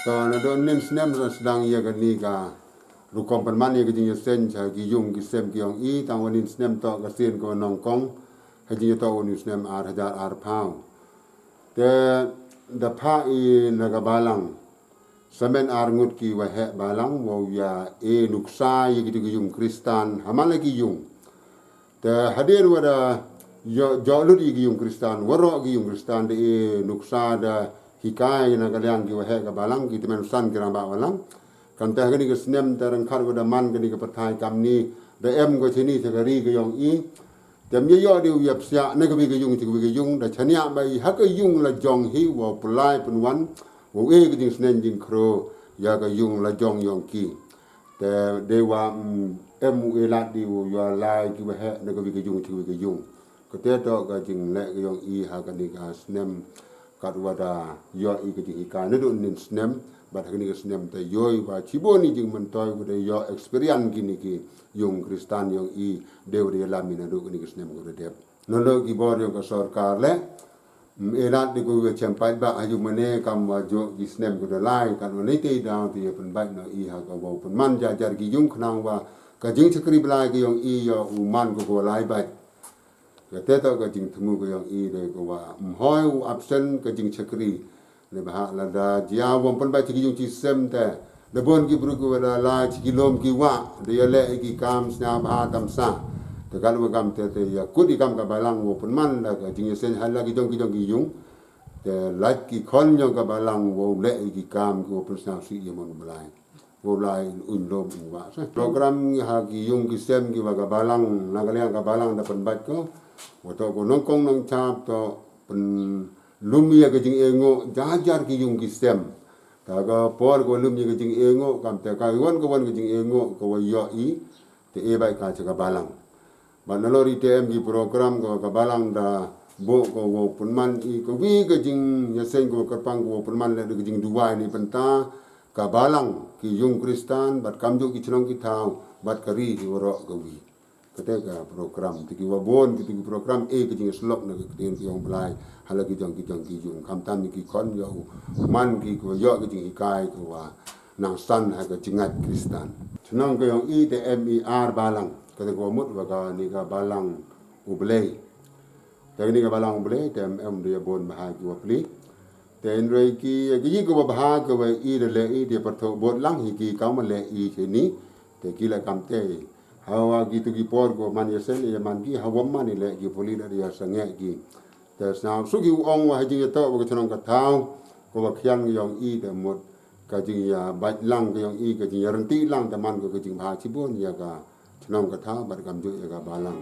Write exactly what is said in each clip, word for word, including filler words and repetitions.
To nadooh nin snem sa sdang ya kani ka rukom pynman ya ka jingïaseng cha ki yung ki sem ki yong i, tang wa nin snem toh ka sien ka wa nyngkong ha jingïatoh wa nin snem ar hajar ar phaw. Te da phah i na ka balang samen ar ngut ki waheh balang wow ya e nuksa ya ki tu ki yung Kristan ha man la ki yung. Te hadien wa da yoh, yoh lut i ki yung Kristan, waroh ki yung Kristan da e nuksa da hikai na ka liang ki waheh ka balang, ki tymmen san ki rangbah balang. Kamte ha kani ka snem te ryngkat wa da man kani ka pyrthai kamni, da em ko chini cha ka ri ka yong i. Te ym yoh di u ya psiah na ka wi ka yung cha ka wi ka yung, da chaniah ba i ha ka yung la jong hi wow pynlai pynwan, wow e ka jingsneng jingkhro ya ka yung la jong yong ki. Te dei wa, mm, em u e lad di u ya lai ki waheh na ka wi ka yung cha ka wi ka yung. Kate toh ka jingleh ka yong i ha kani ka snem, kat wa da yoh i ka jinghikai nadooh nin snem, bad ha kani ka snem te yoh i wa chibun i jingmyntoi wa da yoh experience kini ki yung Kristan yong i, dei wa da yalam i nadooh kani ka snem ka wa da dep. Nadooh ki bor yong ka sorkar le, mm, e lad di ko wa chem paidbah ha yung mane kam wa jooh ki snem ka da lai, kat wa ni te daw te ya pynbait noh i ha ka wow pynman jar jar ki yung khnang wa ka jingchakri blai ka yong i yow man ko ka wa lai bait. Kate toh ka jingthmu ka yong i, dei ka wa ym hoi u absent ka jingchakri. Neibhah lada jia wa ym pynbait cha ki yung chi sem te, da bun ki bru ki wa da lai cha ki lum ki wah, da ya leh i ki kam sñiawbha tamsa. Te kat wa kamte te ya kut i kam ka balang wow pynman da ka jingïaseng ha la ki jong ki jong ki yung. Te lait ki khon yong ka balang wow leh i ki kam ki wow pynsñiawsih ya mon u Blai. Wow lai uñ lum uñ wah. Program ha ki yung ki sem ki wa ka balang, na ka liang ka balang da pynbait ko. Wa toh ko nyngkong nyngchap toh pynlum ya ka jingenguh jar jar ki yung ki sem. Ta ka por ko lum ya ka jingenguh, kamte ka wan ka wan ka jingenguh ka wa yoh i, te e bait ka cha ka balang. Bad nalor i te em ki program ka wa ka balang da buh ka wow pynman i ka wi ka jingïaseng ka wa kyrpang ka wow pynman le da ka jingduwai neibynta ka balang, ki yung Kristan, bad kamjooh ki chnong ki thaw, bad ka ri hi waroh ka wi. Kate ka program, te ki wa bun ki tu ki program e ka jingïasyllok na ka ktien ka yong u Blai ha la ki jong ki jong ki yung, khamtam i ki khon yow man ki ka wa yoh ka jinghikai ka wa nang san ha ka jingngait Kristan. Chnong ka yong i te em i ar balang, kate ka wa mut wa kani ka Balang U Blei. Te kani ka Balang U Blei te em em da ya bun bha ki wa pli. Te hynrei ki, ki yi ka wa bha ka wa i da leh i, te pyrthuh bud lang hi ki kam wa leh i chini. Te ki la kamte, ha wa ki tu ki por ka wa man ïaseng ya man ki, ha wa man i leh ki puli da ya sangeh ki. Te sñiaw suk i u ong wa ha jingïatoh wa ka chnong ka thaw, ka wa khian ka yong i te mut ka jingïabait lang ka yong i, ka jingïaryntih lang te man ka ka jingbha chibun ya ka chnong ka thaw bad kamjooh ya ka balang.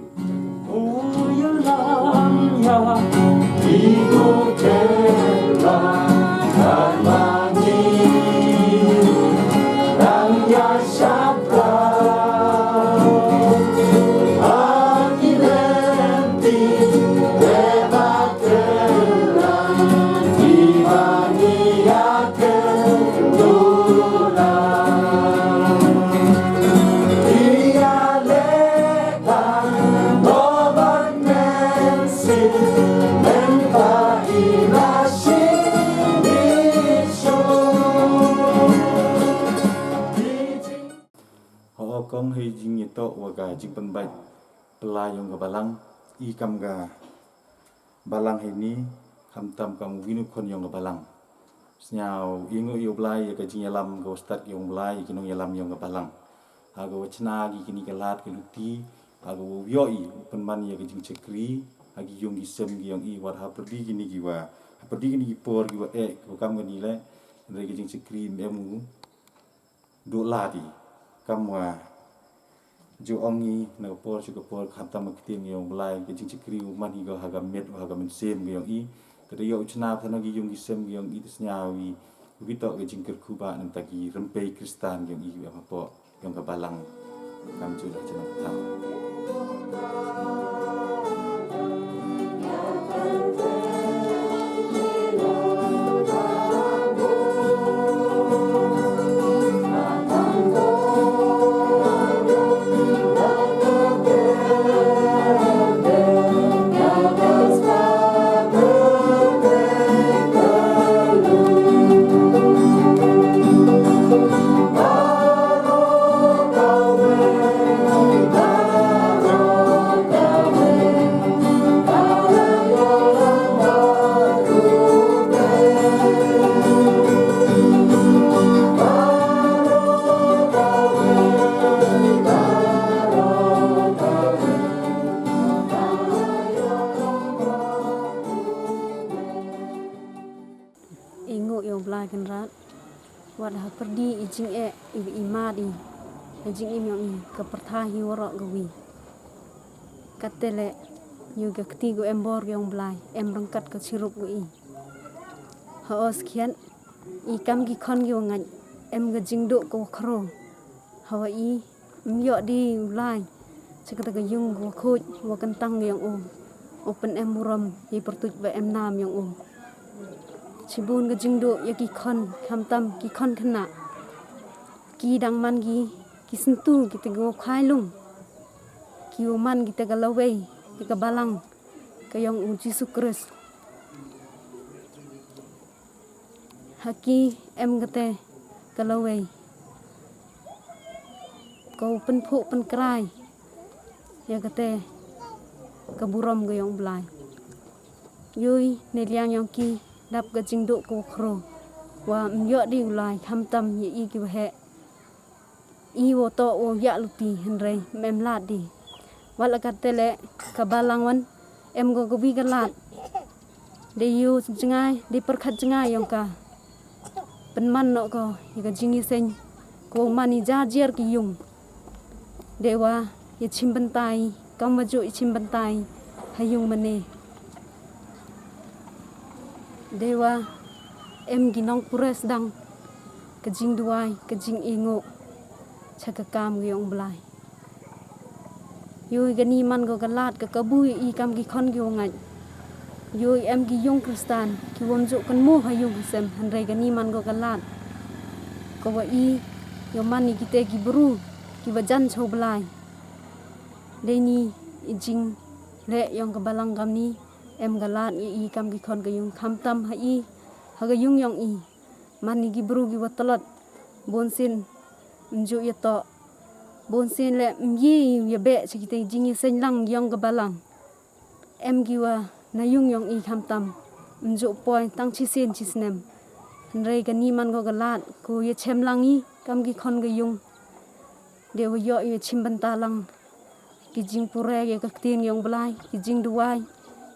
Ho kong hei jingïatoh wa ka jingpynbait pla yong ka balang, i kam ka balang heini, khamtam kam u wi u khon yong ka balang. Sñiaw i nguh ya u Blai ya ka jingïalam ka wa stad yong u Blai ya ki nongïalam yong ka balang. Ha ka wa chna ki kini ka lad ka luti, ha ka wa yoh i u pynman ya ka jingchakri ha ki yung ki sem ki yong i, wat ha pyrdi kini ki wa, ha pyrdi kini ki por ki wa eh, ki wa kam kani le, hynrei ka jingchakri em em u dooh lad i. Kam wa ju ong i, na ka por cha ka por, khamtam ka ktien ka yong u Blai, ka jingchakri u man hi ka ha ka met, ha ka mynsiem ka yong i. Te da yoh u chna than ki yung ki sem ka yong i, te sñiaw i, u wi toh ka jingkyrkhu ba nangta ki rympei Kristan ka yong i, em hapoh yong ka balang, kamjooh la chnong ka thaw. Wat hapyrdi i jingeh i wa i mad i, ha jingim yong i ka pyrthai hi waroh kawi. Katte leh, yow ka kti ka embor yong u Blai em ryngkat ka chirup wa i. Ha o skhiat, i kam ki khon ki wa ngait, em ka jingduh ka wa khroo. Ha wa i ym yoh de u lai cha kata ka yung ka wa khuid, wa kyntang yong u, u pynem burom ya i pyrtuid wa em nam yong u. Chibun ka jingduh ya ki khon, khamtam ki khon khynnah, ki dang man ki, ki syntu, kita ki wa khailung, ki wa man kita ka lawei ya ka balang ka yong u Jisu Khrist. Ha ki em kate ka lawei ka wa pynphuh pynkrai ya kate ka burom ka yong u Blai. Yow neiliang yong ki, dap ka jingduh ka wa khroo, wa ym yoh de u lai, khamtam ya i ki wa heh, i wa toh wa yah luti, hynrei ym em lad de. Wat la katte leh, ka balang wan em ko kawi ka lad. De yow jngai, de pyrkhat jngai yong ka. Pynman noh ko ya ka jingïaseng ka wa man i jar jar ki yung. De wa ya chimbynta i, kam wa jooh ya chimbynta i ha yung mane. De wa em ki nongpyrshang ka jingduwai, ka jingenguh cha ka kam ka yong u Blai. Yow kani man ko ka lad ka kabu ya i kam ki khon ki wa ngait. Yow em ki yung Khristan ki wa ym jooh kynmoo ha yung ha sem, hynrei kani man ko ka lad ka wa i, yow man i kite ki bru ki wa jan cha u Blai. Dei ni i jingleh yong ka balang kamni, em ka lad ya i kam ki khon ka yung, khamtam ha i, ha ka yung yong i. Man i ki bru ki wa tlot, bun sien ym jooh ya toh, bun sien leh ym ye ya beh cha kite ki jingïaseng lang yong ka balang. Em ki wa na yung yong i, khamtam ym jooh poi tang chi sien chi snem. Hynrei kani man ko ka lad ka wa ya chem lang i kam ki khon ka yung. De wa yoh ya chimbynta lang ki jingpule ya ka ktien yong u Blai, ki jingduwai,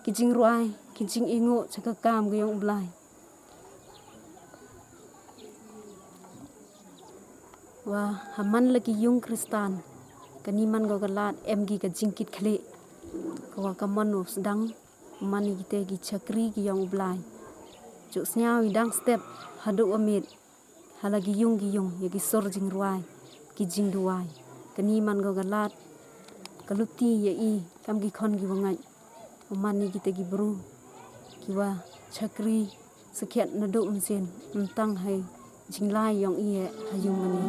ki jingrwai, ki jingenguh cha ka kam ka yong u Blai. Wa ha man la ki yung Khristan, kani man ko ka lad em ki ka jingkitkhlieh ka wa ka mon u sdang, man i kite ki chakri ki yong u Blai. Jooh sñiaw i dang step haduh wa miet ha la ki yung ki yung ya ki sur jingrwai, ki jingduwai. Kani man ko ka lad ka luti ya i kam ki khon ki wa ngait, u man i kite ki bru ki wa chakri sakhiat naduh mynsien, ym tang ha i jinglai yong i ha yung mane.